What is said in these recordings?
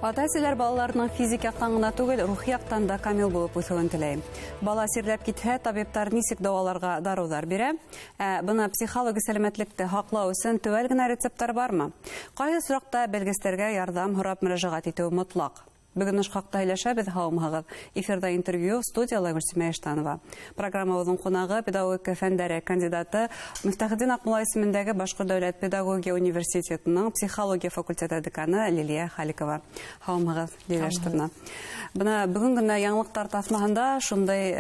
Ата-әсәләр балаларының физик яҡтан ғына түгел, рухи яҡтан да камил булып үҫеүен теләй. Бала сирләп китһә, табиптар нисек дауаларға дарыуҙар бирә? Ә бына психологик сәләмәтлекте һаҡлау өсөн теүәл генә рецепттар бармы? Ҡайһы осраҡта белгестәргә ярҙам һорап мөрәжәғәт итеү мотлаҡ? Бөгөн ошо хаҡта һөйләшәбеҙ, һаумыһығыҙ. Эфирҙа интервью, студияла Гөлсимә Иштанова. Программабыҙҙың ҡунағы педагогика фәндәре кандидаты, Мифтахетдин Аҡмулла исемендәге Башҡорт дәүләт педагогия университетының психология факультеты деканы Лилиә Халикова. Һаумыһығыҙ, Лилиә Аштовна. Бына бөгөн генә яңылыҡтар таҫмаһында шундай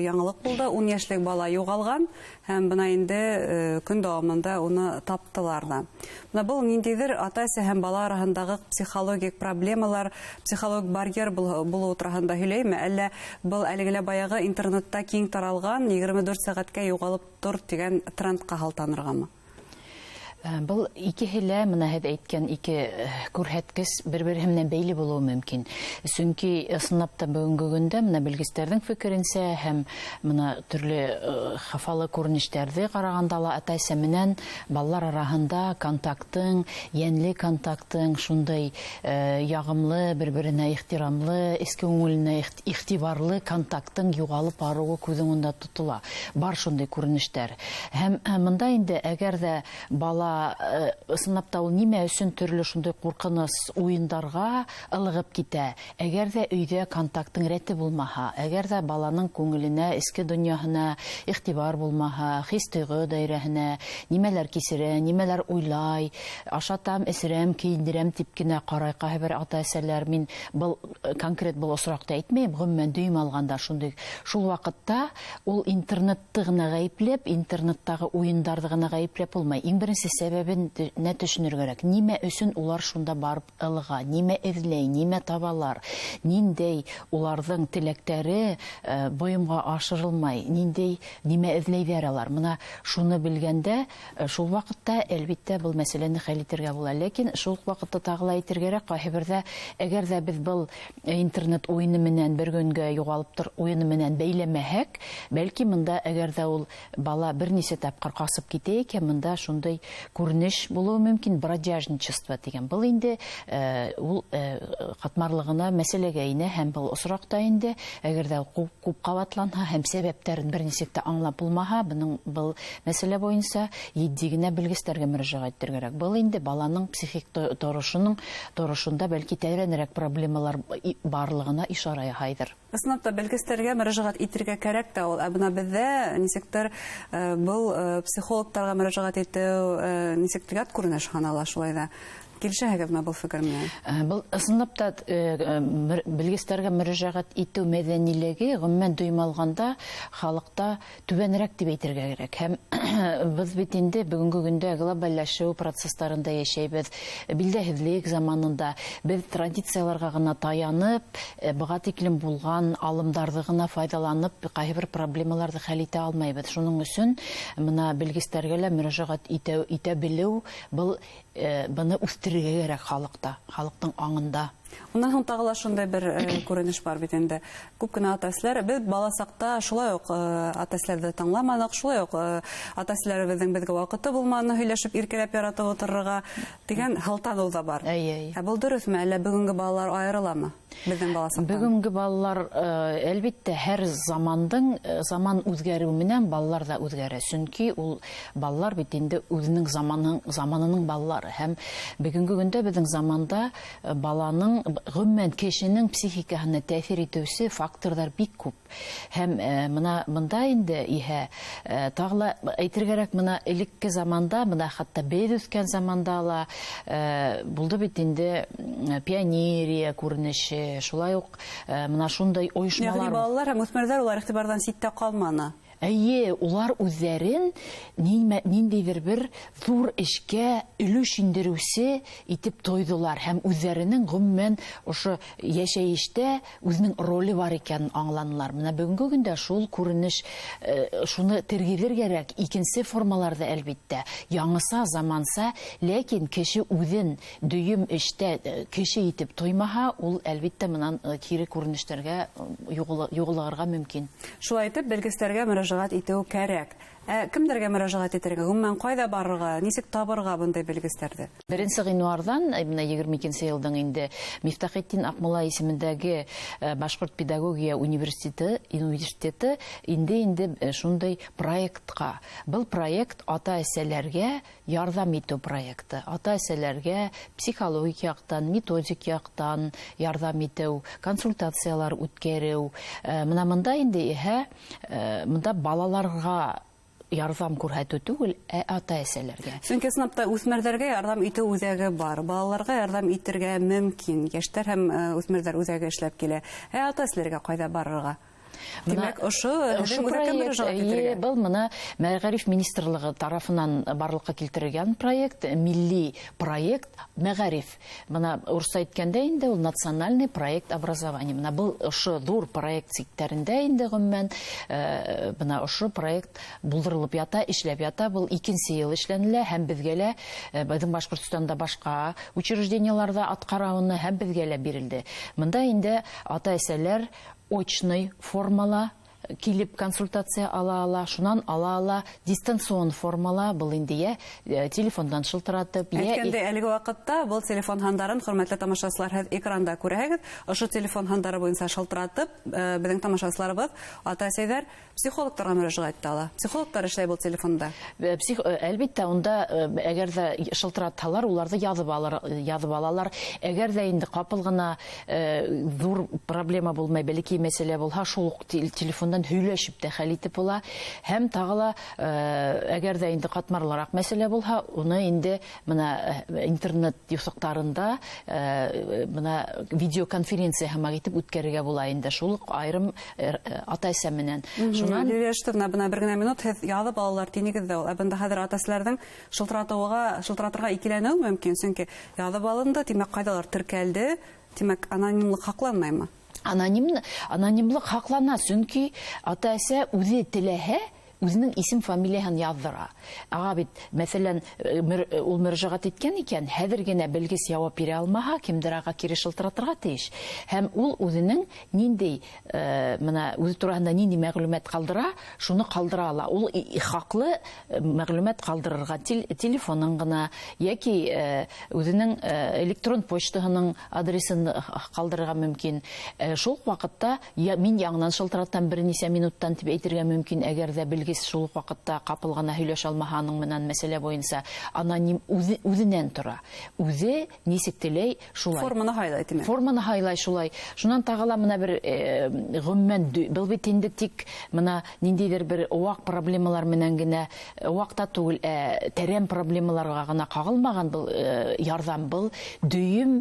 яңылыҡ булды. 10 йәшлек бала юғалған һәм бына инде көн дауамында уны таптылар ҙа. Бына был ниндәйҙер ата-әсә һәм бала араһындағы психологик проблемалар, психологик барьер булыу тураһында һөйләйме? Әллә был әлеге лә баяғы интернетта киң таралған 24 сәғәткә юғалып тор тигән трендҡа һалтанырғамы? Был икеһе лә, бына һеҙ әйткән ике күрһәткес бер-береһе менән бәйле булыуы мөмкин. Сөнки ысынлап та бөгөнгө көндә бына белгестәрҙең фекеренсә һәм бына төрлө хафалы күренештәрҙе ҡарағанда ла ата-әсә менән балалар араһында контакттың, йәнле контакттың шундай яғымлы, бер-беренә ихтирамлы, эске күңеленә иғтибарлы контакттың юғалып барыуы күҙ уңында тотола. Бар шундай күренештәр. Һәм бында инде әгәр ҙә бала ысынлап та ул нимә өсөн төрлө шундай ҡурҡыныс уйындарға ылығып китә? Әгәр ҙә өйҙә контакттың рәте булмаһа, әгәр ҙә баланың күңеленә, эске донъяһына иғтибар булмаһа, хис-тойғо даирәһенә нимәләр кисерә, нимәләр уйлай, ашатам, эсерәм, кейендерәм тип кенә ҡарай ҡайһы бер ата-әсәләр. Мин был конкрет был осраҡта әйтмәйем, ғөмүмән дөйөм алғанда шундай. Шул ваҡытта ул интернетты ғына ғәйепләп, интернеттағы уйындарҙы ғына ғәйепләп булмай. Иң беренсе сәбәбен нә төшөнөргә кәрәк. Нимә өсөн улар шунда барып ылыға, нимә эҙләй, нимә табалар, ниндәй уларҙың теләктәре бойомға ашырылмай, ниндәй нимә эҙләйҙәр алар. Бына шуны белгәндә, шул ваҡытта әлбиттә был мәсьәләне хәл итергә була. Ләкин шул уҡ ваҡытта тағы ла әйтергә кәрәк, ҡайһы берҙә әгәр ҙә беҙ был интернет уйыны менән бер көнгә юғалып тор уйыны менән бәйләмәһәк, бәлки мында әгәр ҙә ул бала бер нисә тапҡыр ҡасып китә икән, мында шундай күренеш булыуы мөмкин, бродяжничество тигән. Был инде ул ҡатмарлығына мәсьәләгә инә һәм был осраҡта инде әгәр ҙә күп ҡабатланһа һәм сәбәптәрен бер нисек тә аңлап булмаһа, бының был мәсьәлә буйынса етди генә белгестәргә мөрәжәғәт итергә кәрәк. Был инде баланың психик торошонда бәлки тәрәнерәк проблемалар барлығына ишара яһайҙыр. Ысынлап та белгестәргә мөрәжәғәт итергә кәрәк тә ул. Ә бына беҙҙә нисектер был психологтарға мөрәжәғәт итеү нисектер ят күренеш һанала шулай ҙа. Килешәһегеҙме был фекер менән? Был ысынлап та белгестәргә мөрәжәғәт итеү мәҙәнилеге ғөмүмән дөйөм алғанда халыҡта түбәнерәк тип әйтергә кәрәк. Һәм беҙ бит инде бөгөнгө көндә глобалләшеү процесстарында йәшәйбеҙ, билдәһеҙлек заманында беҙ традицияларға ғына таянып, быға тиклем булған алымдарҙы ғына файҙаланып, ҡайһы бер проблемаларҙы хәл итә алмайбыҙ. Шуның өсөн бына белгестәргә лә мөрәжәғәт итә белеү был быны үҫтерергә кәрәк халыҡта, халыҡтың аңында. Унан һуң тағы ла шундай бер күренеш бар бит инде. Күп кенә ата-әсәләр, беҙ бала саҡта шулай уҡ ата-әсәләрҙе тыңламаныҡ, шулай уҡ ата-әсәләребеҙҙең беҙгә ваҡыты булманы һөйләшеп, иркәләп яратып ултырырға тигән һылтаныу ҙа бар. Әй, әй. Ә был дөрөҫмө, әллә бөгөнгө балалар айырыламы беҙҙең бала саҡтан? Бөгөнгө балалар, әлбиттә, һәр заман үҙгәреү менән балалар ҙа үҙгәрә. Сөнки ул балалар бит инде үҙенең заманының балалары. Һәм бөгөнгө көндә беҙҙең заманда баланың, ғөмүмән кешенең психикаһына тәьҫир итеүсе факторҙар бик күп. Һәм бына бында инде иһә тағы ла әйтергә кәрәк, бына элекке заманда, бына хатта беҙ үҫкән заманда ла булды бит инде пионерия күренеше, шулай уҡ бына шундай ойошмалар. Йәғни балалар һәм үҫмерҙәр улар иғтибарҙан ситтә ҡалманы. Эйе, улар үҙҙәрен ниндәйҙер бер ҙур эшкә өлөш индереүсе итеп тойҙолар һәм үҙҙәренең ғөмүмән ошо йәшәйештә үҙенең роле бар икәнен аңланылар. Бына бөгөнгө көндә шул күренеш, шуны тергеҙер кәрәк, икенсе формаларҙа әлбиттә, яңыса, заманса, ләкин кеше үҙен дөйөм эштә кеше итеп тоймаһа, ул әлбиттә бынан кире күренештәргә юғылығырға мөмкин. Шулай итеп, белгестәргә мөрәжәғәт итеү кәрәк. Кемдәргә мөрәжәғәт итергә, ғөмүмән ҡайҙа барырға, нисек табырға бындай белгестәрҙе? 1 ғинуарҙан, бына 22 йылдың инде Мифтахетдин Аҡмулла исемендәге Башҡорт педагогия университеты инде шундай проектҡа. Был проект ата-әсәләргә ярҙам итеү проекты. Ата-әсәләргә психологик яҡтан, методик яҡтан ярҙам итеү, консультациялар үткәреү. Бына мында инде иһә, мында балаларға ярҙам күрһәтеү түгел, ә ата-әсәләргә. Сөнки ысынлап та үҫмерҙәргә ярҙам итеү үҙәге бар. Балаларға ярҙам итергә мөмкин. Йәштәр һәм үҫмерҙәр үҙәге эшләп килә. Ә ата-әсәләргә ҡайҙа барырға? Тимәк, ошо проект, был мына Мәғариф министрлығы тарафынан барлыҡҡа килтерелгән проект, милли проект Мәғариф. Мына урыҫса әйткәндә инде ул национальный проект образования. Мына был ошо ҙур проект сиктәрендә инде ғөмүмән, бына ошо проект булдырылып ята, эшләп ята. Был 2-нсе йыл эшләнелә һәм беҙгә лә, беҙҙең Башҡортостанда башҡа учреждениеларҙа атҡарауыны һәм беҙгә лә бирелде. Мында инде ата-әсәләр очный формала килеп консультация ала ала, шунан ала ала, дистанцион формала, был инде телефондан шылтыратып. Әйткәндәй, әлеге ваҡытта был телефон һандарын, хөрмәтле тамашасылар, һеҙ экранда күрәһегеҙ. Ошо телефон һандары буйынса шылтыратып, беҙҙең тамашасыларыбыҙ, ата-әсәйҙәр психологтарға мөрәжәғәт итә ала. Психологтар эшләй был телефонда. Әлбиттә, унда әгәр ҙә шылтыратһалар, уларҙы яҙып алалар. Әгәр ҙә инде ҡапыл ғына ҙур проблема булмай, бәләкәй мәсьәлә булһа, шул уҡ телефондан һөйләшеп тә хәл итеп була. Һәм тағы ла, әгәр ҙә инде ҡатмарлыраҡ мәсьәлә булһа, уны инде бына интернет юҫыҡтарында бына видеоконференция һымаҡ итеп үткәрергә була инде, шул уҡ айырым ата-әсә менән. Шунан Лилия Рәшитовна, бына бер генә минут, һеҙ яҙып алалар тинегеҙ ҙә ул. Ә бында хәҙер ата-әсәләрҙең шылтыратырға икеләнеүе мөмкин, сөнки яҙып алынды, тимәк, ҡайҙалыр теркәлде, тимәк, анонимлыҡ һаҡланмаймы? Анонимлыҡ һаҡлана, сөнки ата-әсә үҙе теләһә, үҙенең исем фамилияһын яҙҙыра. Аға бит, мәҫәлән, ул мөрәжәғәт иткән икән, хәҙер генә белгес яуап бирә алмаһа, кемдер аға кире шылтыратырға тейеш. Һәм ул үҙенең ниндәй, мына үҙе тураһында ниндәй мәғлүмәт ҡалдыра, шуны ҡалдыра ала. Ул хаҡлы мәғлүмәт ҡалдырырға телефонын ғына йәки үҙенең электрон почтаһының адресын ҡалдырырға мөмкин. Шул уҡ ваҡытта мин яңынан шылтыратам бер нисә минуттан тип әйтергә мөмкин, әгәр ҙә белгес шул уҡ ваҡытта ҡапыл ғына һөйләшә алмаһа, аның менән мәсьәлә буйынса аноним үҙенән тора. Үҙе нисек теләй, шулай. Форманы һайлай, тимәк. Форманы һайлай, шулай. Шунан тағы ла мына бер ғөмүмән, был бит инде тик мына ниндәйҙер бер ваҡ проблемалар менән генә, ваҡ та түгел, тәрән проблемаларға ғына ҡағылмаған был ярҙам, был дөйөм,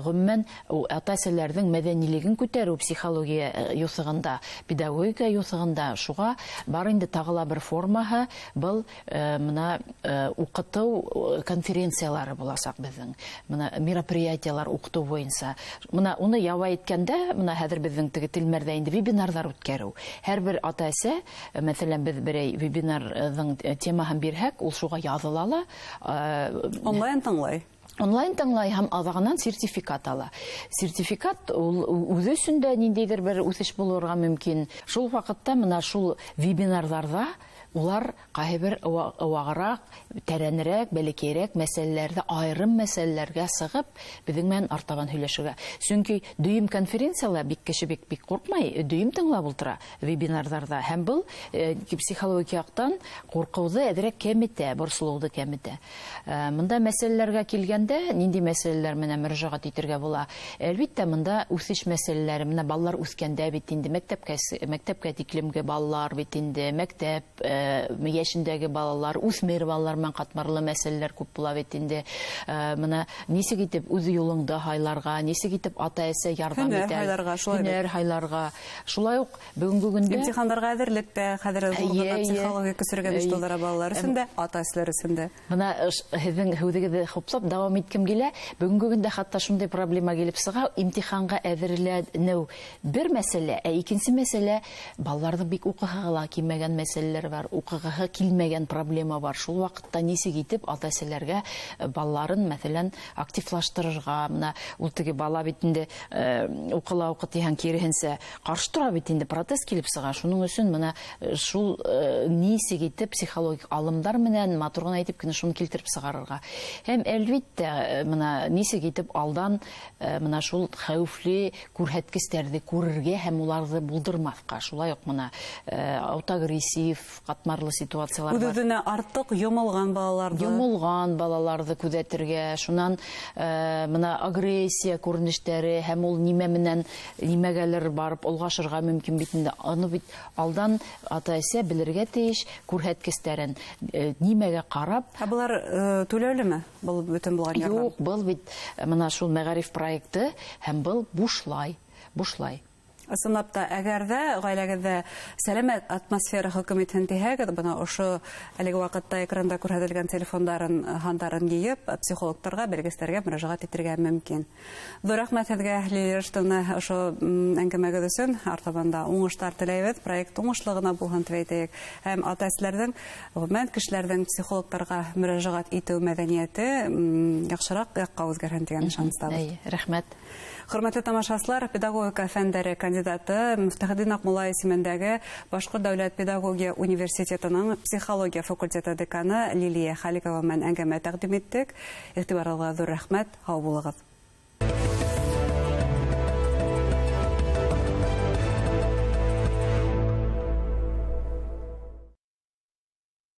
ғөмүмән ата-әсәләрҙең мәҙәнилеген күтәреү психология юҫығында, педагогика юҫығында, шуға бар инде тағы ла бер формаһы, был мына уҡытыу конференциялары буласаҡ беҙҙең. Мына мероприятиялар уҡытыу буйынса. Мына уны яуа әйткәндә, мына хәҙер беҙҙең теге телмәрҙә инде вебинарҙар үткәреү. Һәр бер ата-әсә, мәҫәлән, беҙ берәй вебинарҙың темаһын бирһәк, ул шуға яҙыла ла. Онлайн тыңлай. Онлайн тыңлай һәм аҙағынан сертификат ала. Сертификат ул үҙе өсөн дә ниндәйҙер бер үҫеш булырға мөмкин. Шул ваҡытта мына шул вебинарҙарҙа улар ҡайһы бер вағыраҡ, тәрәнерәк, бәләкәйерәк мәсьәләләрҙе, айырым мәсьәләләргә сығып, беҙҙең менән артабан һөйләшергә. Сөнки дөйөм конференцияла бик кеше бик ҡурҡмай, дөйөм тыңлап ултыра вебинарҙарҙа. Һәм был психологик яҡтан ҡурҡыуҙы әҙерәк кәметә, борсолоуҙы кәметә. Мында мәсьәләләргә килгәндә, ниндәй мәсьәләләр менән мөрәжәғәт итергә була? Әлбиттә, мында үҫеш мәсьәләләре, мына балалар үҫкәндә бит инде мәктәпкә тиклемге балалар бит инде, мәктәп йәшендәге балалар, үҫмер балалар менән ҡатмарлы мәсьәләләр күп була бит инде. Мына нисек итеп үҙ юлыңды һайларға, нисек итеп ата-әсә ярҙам итә, һөнәр һайларға. Шулай уҡ бөгөнгө көндә имтихандарға әҙерлек тә хәҙер ҙур ғына психологик көсөргәнеш тыуҙыра балалар өсөн дә, ата-әсәләр өсөн дә. Мына һеҙҙең һүҙегеҙҙе хуплап дауам иткем килә. Бөгөнгө көндә хатта шундай проблема килеп сыға, имтиханға әҙерләнеү бер мәсьәлә, ә икенсе мәсьәлә балаларҙың бик уҡыһы ла килмәгән мәсьәләләр бар. бар, уҡығыһы килмәгән проблема бар. Шул ваҡытта нисек итеп ата-әсәләргә балаларын, мәҫәлән, активлаштырырға, мына ул теге бала бит инде уҡыла уҡы тиһәң, киреһенсә ҡаршы тора бит инде, протест килеп сыға. Шуның өсөн мына шул нисек итеп психологик алымдар менән матур ғына итеп кенә шуны килтереп сығарырға. Һәм әлбиттә мына нисек итеп алдан мына шул хәүефле күрһәткестәрҙе күрергә һәм уларҙы булдырмаҫҡа. Шулай уҡ мына аутоагрессив ҡатмарлы ситуациялар бар. Үҙ-үҙенә артыҡ йомолған балаларҙы. Йомолған балаларҙы күҙәтергә, шунан мына агрессия күренештәре һәм ул нимә менән нимәгәлер барып олғашырға мөмкин бит инде. Аны бит алдан ата-әсә белергә тейеш күрһәткестәрен, нимәгә ҡарап. Ә былар түләүлеме? Был бөтөн булған ярҙам? Юҡ, был бит мына шул мәғариф проекты һәм был бушлай, бушлай. Ысынлап та, әгәр ҙә ғаиләгеҙҙә сәләмәт атмосфера хөкөм итһен тиһәгеҙ, бына ошо әлеге ваҡытта экранда күрһәтелгән телефондарын, һандарын йыйып, психологтарға, белгестәргә мөрәжәғәт итергә мөмкин. Ҙур рәхмәт һеҙгә, Лилия Рашитовна, ошо әңгәмәгеҙ өсөн. Артабан да уңыштар теләйбеҙ, проект уңышлы ғына булһын тип әйтәйек. Һәм ата-әсәләрҙең, ғөмүмән, кешеләрҙең психологтарға мөрәжәғәт итеү мәҙәниәте яҡшыраҡ яҡҡа үҙгәрһен тигән ышаныстабыҙ. Эйе, рәхмәт. Хөрмәтле тамашасылар, педагогика фәндәре кандидаты Мифтахетдин Аҡмулла исемендәге Башҡорт дәүләт педагогия университетының психология факультеты деканы Лилия Халикова менән әңгәмә тәҡдим иттек. Иғтибарығыҙға ҙур рәхмәт, һау булығыҙ.